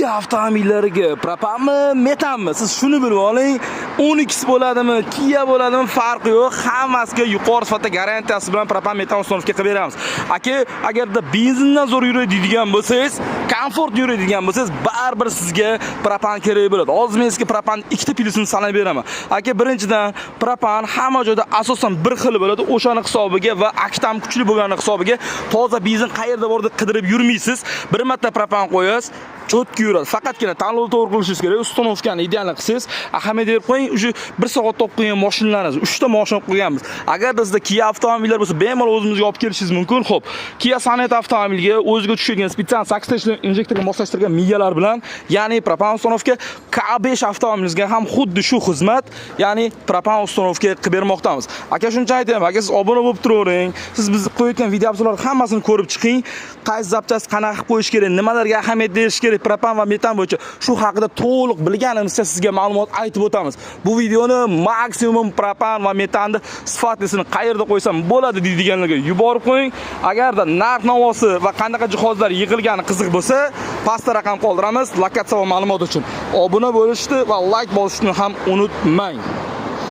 Kia avtomobillariga propanmi, metanmi? Siz shuni bilib oling. Onix bo'ladimi, Kia bo'ladimi, farqi yo'q. Hammasiga yuqori sifatda garantiyasi bilan propan metan установка qilib beramiz. Aka, agarda benzindan zo'r yuradigan bo'lsangiz, komfort yuradigan bo'lsangiz, baribir sizga propan kerak bo'ladi. Hozir men sizga propan ikkita plyusini sanab beraman. Aka, birinchidan, propan hamma joyda asosan bir xil bo'ladi. O'shani hisobiga va oktan kuchli bo'lgani hisobiga toza benzin qayerda bor deb qidirib yurmaysiz. Bir marta propan qo'yasiz, чётко yuradi. Faqatgina tanlovni to'g'ri qilishingiz kerak. Установка ni ideal qilsangiz, ahamiyat berib qo'ying, уже 1 soatda olib qo'ygan mashinalarimiz, 3 ta mashina olib qo'yganmiz. Agarda sizda Kia avtomobillar bo'lsa, bemalol o'zimizga olib kelishingiz mumkin. Xo'p, Kia Sonet avtomobiliga o'ziga tushadigan специал 8 ta injektorga moslashtirgan miyalar bilan, ya'ni propan установка. K5 avtomobilimizga ham xuddi shu xizmat, ya'ni propan установка qilib bermoqdamiz. Aka, shuncha aytyapman, aka, siz obuna bo'lib turavering. Siz biz qo'yayotgan video обзор lar hammasini ko'rib chiqing. Qaysi запчасть qanaqa qilib qo'yish kerak, nimalarga ahamiyat berish kerak propan va metan bo'yicha, shu haqida to'liq bilganimizcha sizga ma'lumot aytib o'tamiz. Bu videoni maksimum propan va metanni sifatlisini qayerda qo'ysam bo'ladi deydiganlarga yuborib qo'ying. Agarda narx navosi va qanaqa jihozlar yig'ilgani qiziq bo'lsa, pastda raqam qoldiramiz, lokatsiya va ma'lumot uchun. Obuna bo'lishni va layk bosishni ham unutmang.